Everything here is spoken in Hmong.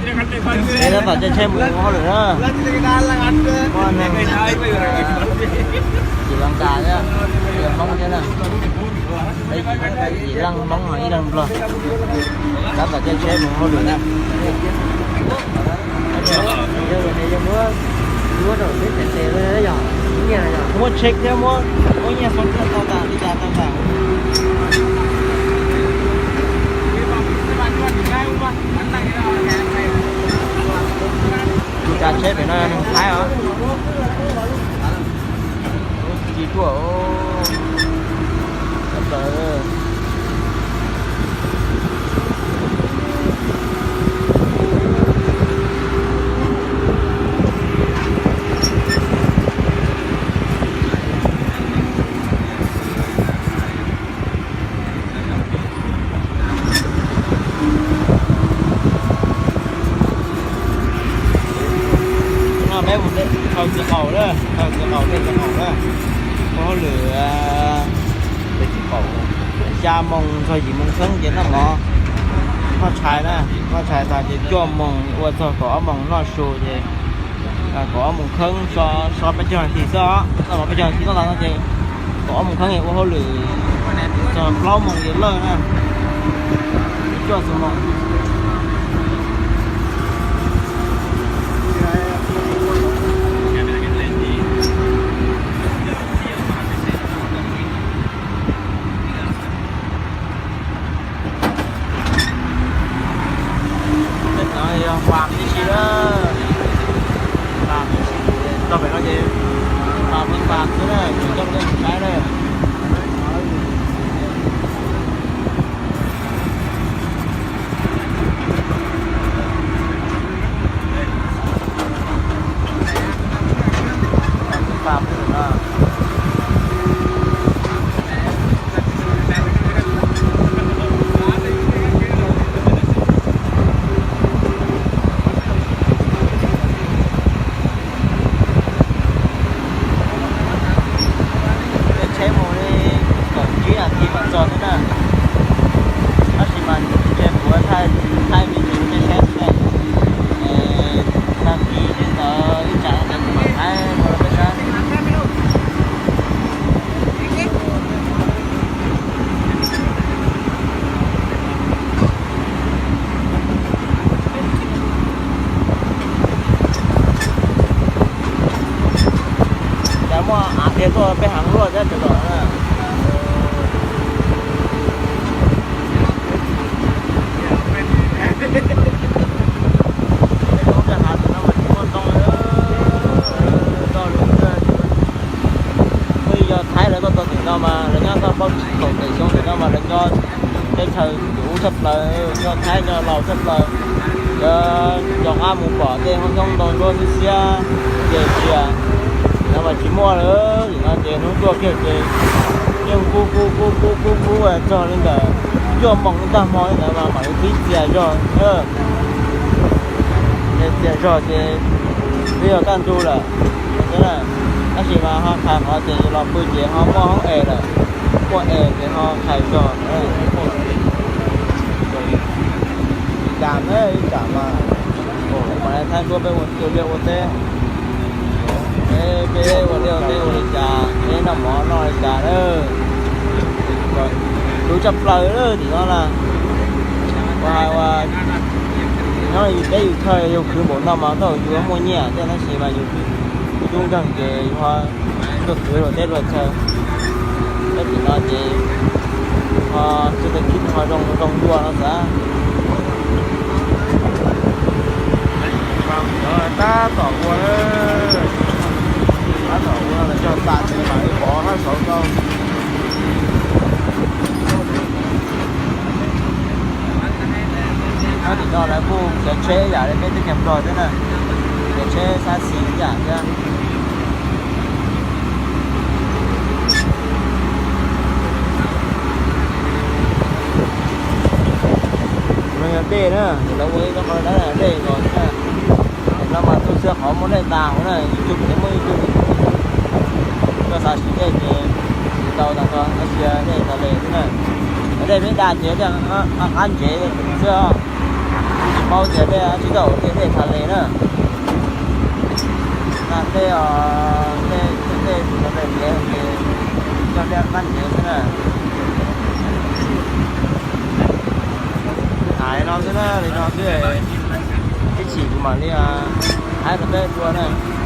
Peb tab tom caij tsheb mus ua hauj lwm na. Muaj neeg Sri Lanka thiab, Hmoob thiab na. Ib leeg Hmoob ho ib leeg Nplog. Tab tom caij tsheb mus ua hauj lwm na. Muab check thiab muab, muab nyiaj xov tooj tau tas li cas tau tas. Tus tsav tsheb pem no yog neeg Thaib os. Tsis tuaj. No peb mus thawj txiv qaum na, thawj txiv qaum, thawj txiv qaum na. Ua hauj lwm, xya moos txog yim moos kheeb ces noj mov, noj tshais na, noj tshais tas ces cuaj moos ua txog kaum ob moos noj su ces kaum ob moos kheeb, so peb caug nas this xwb os, noj mov peb caug nas this noj tas no ces kaum ob moos kheeb ua hauj lwm txog plaub moos ces lawj na. Cuaj txog moos. Pem no yog pas tib si lawm, pas tib si, tau pem no ces pas peb pas xwb na, tsis coj peb mus saib na. Caij tsheb mus li kaum tsib nas this mam txog thiab na. Tab sis mas ntshe kuv thaij, thaij me ntsis caij tsheb, tag kis tej ntawd ib tsam no ces kuv mam thaij rau peb saib. Cas muaj av tiag tuaj peb heev luaj thiab tseem los na. Peb lub nram hav tim no mas tsis muaj ntoo li, toj li. Twb yog Thaib lawv tuaj txog tim no mas lawv nyob tau plaub tsib kaum tawm xyoo tim no mas lawv nyob teb chaws yus ub tshaj plaws, nyob Thaib nyob Laus tshaj plaws. Cov, cov qab mus pom tej hoob xyoob ntoo nruab xiab xiab ces tsis, no mas tsis muaj lawm. Tim no ces hnub tuaj kiag ces yeej kub kub kub kub kub kub txog li ntawm cuaj moos ib tag hmo li ntawd mas mam li pib txias zog. Txias zog ces twb yog kaj ntug lawm. Tab sis mas ho qhais qhov tias yus los pw ces ho muaj hoob es lawm, muaj es ces ho qhais zog. Cas ne ib tsam mas, mas thaij duab peb ua liaj ua teb, peb ua liaj ua teb ua li cas, peb noj mov noj li cas na. Lub tshaj plaws tim no na, ua hais ua nyob yus teb yus chaw yus khwv npaum no mas tau yus muaj nyiaj thiab tab sis mas yus tub nkeeg ces yus ho tuaj khwv luag teb luag chaw. Peb tim no ces ho txoj kev khib ho zoo zoo dua no xav. Tab tom ua, tab tom ua los cog tas ces mam li pov hab saud tau. Nyob tim no lawv kuj cov tsheb yam li peb teb chaws Nplog thiab na, cov tsheb xab xis yam thiab. No yog dej na, lawv ua ib lub qhov dawb dej nkaus thiab. No mas tu siab qhov muaj dej tas huv na, ib tug tseem muaj ib tug tuaj xav siv dej ces tsis tau tas no, tab sis dej tas li xwb na. Cov dej peb da ces dej qab ntsev xwb os. Paub tias tej tsis tau tias tej thav les na, tej tej tej tus thav les ntev ces coj tej qab ntev xwb na. Hais no xwb na, li no xwb, ib chim kuv mam li hais rau peb dua na.